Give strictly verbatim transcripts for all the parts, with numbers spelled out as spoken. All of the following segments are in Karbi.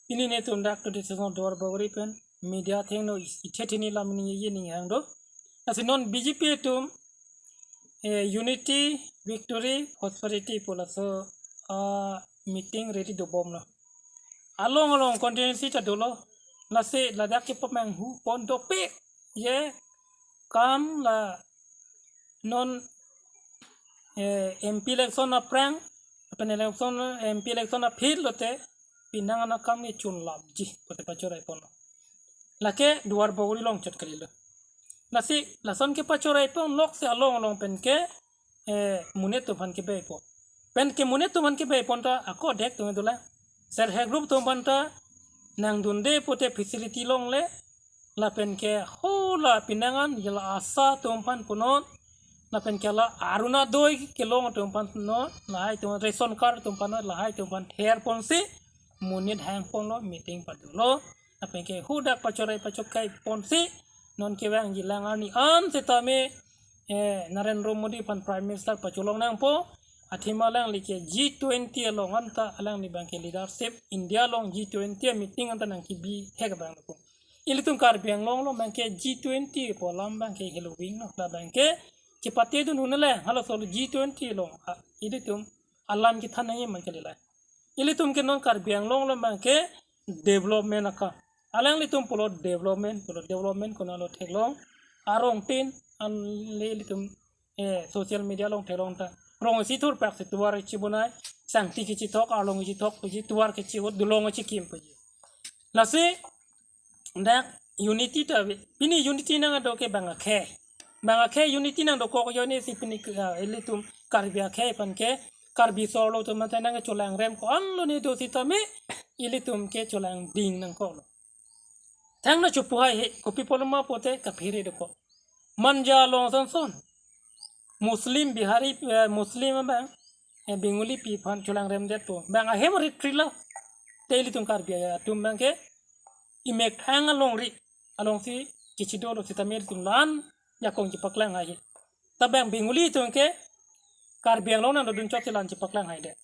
Pini netum dak to decision Duar Bagori pen media athengno is-, ithe thini lam ni ye ning hang do. Lasi non B J P atum, eh, unity, victory, prosperity pu laso, ah, meeting ready dobomlo. Along along contingency ta dolo. Lasi ladak kepamanghu pon dopik ye kam la non, eh, M P election aphrang, pen election, M P election aphi lote, pinang ana kam ni chun lapji, pote pachorai ponlo. Lake Duar Bagori along chot kalilo. Lasi, lason kepachoraiponlok si along along pen ke, eh, monit atum aphan kebeipo. Pen ke monit atum aphan kebei pon ta, ako dek atum dolang. Self help group atum aphan ta, nangdunde pote facility longle, lapen ke hala pinangan, hala ASHA atum aphan punon, lapen ke la Orunodoi kelong atum aphan punon, lahai atum ration card atum aphan, lahai atum aphan ther ponsi, monit hang ponlo, meeting padolo, lapen ke hadak pachorai pachokai ponsi, non kevangji lang arni an setame, eh, Narendra Modi aphan Prime Minister pacholong nangpo, athema alangli ke G twenty along anta alangli abang ke leadership India along G twenty meeting anta nangkebi thek abang lapu. Ilitum Karbi Anglong along abang ke G twenty pu alam abang ke heloving no, la abang ke chepate dun hunle, halaso G twenty along, a, ilitum alam kethan nangji man kalilo. Ilitum ke non Karbi Anglong along abang ke development aka. Alanglitum pulo development, pulo development konatlo theklong. Arongtin, an le ilitum, eh, social media along theklong ta. Rong isi thurpak si tovar kechibonai, sangti kechithok, arlong kechithok puji, tovar kechihut, dolong kechikim puji. Lasi, dak unity ta ave. Pini unity nangdo ke bang akhei. Bang akhei unity nangdokok ajoine si pini ke, ah, ilitum Karbi akhei aphan ke, Karbi sorlo atum mate nangkecholangrem ko-anlo ni do sitame, ilitum ke cholangding nangkoklo. Thangno chopuhai he, kopi apotlo ma pote kaphere dokok. Manja along asonson. Muslim, Bihari, eh, Muslim abang, eh, Bengali pi aphan cholangremdetpo. Bang ahem rit krilo. Te ilitum Karbi atum abang ke, imek thang alongri, alongsi kechidolo sitame ilitum la-an jakong chepaklang hai he. Ta bang Bengali atum ke, Karbi Anglong nangdodun chot si la-an chepaklang haidet.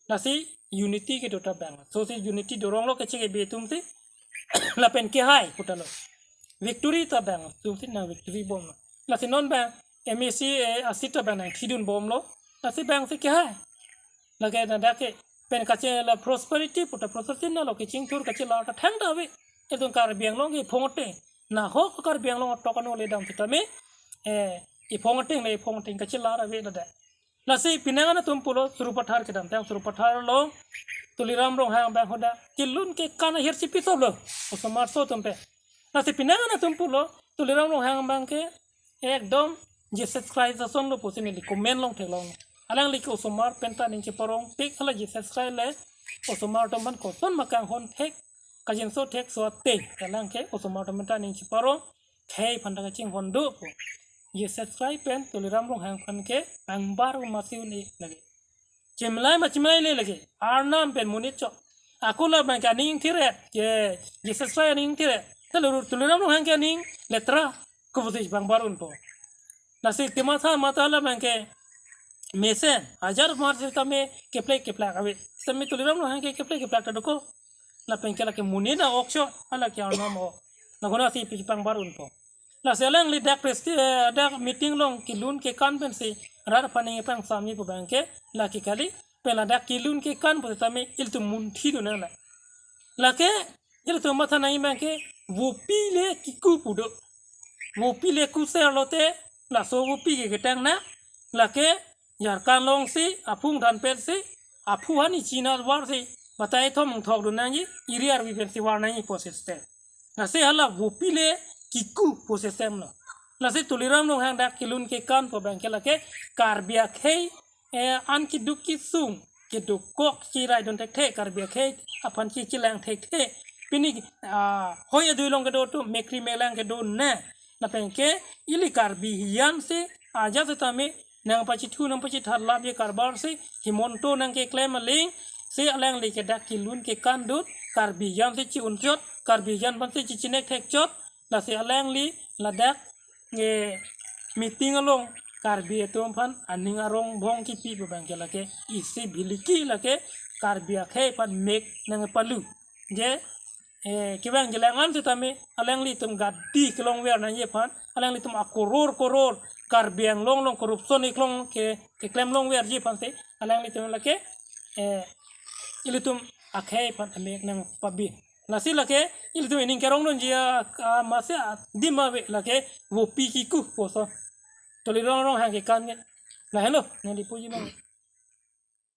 Lasi unity kedo ta bang. So si unity doronglo kecheke be atum si. Lapen kehai putalo. Victory ta bang atum si nang victory bomlo. Lasi non bang M A C, eh, a seat ta bang nangthidun bomlo. Lasi bang si kehai. Lake na dak ke pen kache la prosperity puta prosperity nalo kechingthur kachelar ta thangta ave. Itum Karbi Anglong ke iphong ateng. Nahok Karbi Anglong atok ano le dam sitame, eh, iphong ateng le iphong ateng kachelar ave ladak. Lasi pinangan atum pulo Sarupathar kedamtang Sarupathar along Tuliram Ronghang abang hadak kelun kekan ahirsi pisoplo. Osomar aso atum pen. Lasi pinangan atum pulo Tuliram Ronghang abang ke ekdom Jesus Christ asonlo pusi neli comment along theklong. Alangli ke osomar pen ta aning cheparongpik hala Jesus Christ le osomar atum aphan koson ma kanghon thek, kajinso thekso ateng. Alang ke osomar atum pen ta aning cheparong, khei aphan ta kachinghon dopo. Jesus Christ pen Tuliram Ronghang aphan ke pangbar un masi un-e lake. Chimlai ma chimlaile lake. Arnam pen monit chot. Ako la abang ke aning thire. Ke Jesus Christ aning thire. Telu Tuliram Ronghang ke aning letra. Kopusi pangbar unpo. Lasi kematha matha la abang ke mesen. Hajar mar sitame keplek keplak ave. Sitame Tuliram Ronghang ke keplek keplak ta dokok. Lapen ke lake monit a-ok chot. Hala ke arnam ok. Lakono si pangbar unpo. Lasi alangli dak presti, eh, dak meeting along kelun kekan pensi rat aphan nangpangsamji pu abang ke lake kali, pen ladak kelun kekan pusitame ilitum munthidun nang la. Lake ilitum matha nangji abang ke vopi le kiku pu do. Vopi le kuser lote laso vopi ke ketang na, lake Jharkhand alongsi aphung dhanpet si aphu hani china war si batai thom thokdun nangji, iri arvi pensi war nangji pu system. Lasi hala vopi le kiku pu system lo. Lasi Tuliram Ronghang dak kelun kekan pu abang ke lake Karbi akhei, eh, an keduk kesung kedokok cheraidun thekthe, Karbi akhei aphan chechelang thekthe. Pini, ah, hoi adui along kedo atum mekri melang kedo na. Lapen ke ili Karbi hiyan si ajat sitame nangpachithu nangpachithat lap ye karbar si Himanta nangkeklem aling si alangli ke dak kelun kekan dun Karbi hiyan si chi-un chot, Karbi hiyan aphan si chichinek thek chot, lasi alangli ladak, eh, meeting along Karbi atum aphan aning arong bhong kipi pu abang ke lake isi biliki lake Karbi akhei aphan mek nangpalu. je, eh, kevang jelang an setame alanglitum gadi kelongver nangji aphan, alanglitum akoror koror Karbi Anglong along corruption keklong ke, keklem longverji aphan si alanglitum lake, eh, ilitum akhei aphan amek nangpabin. Lasi lake ilitum ining kerongdunji a, a masi adim ave lake vopi kiku poso. Tuliram Ronghang kekan ke. Lahelo, neli puji mang.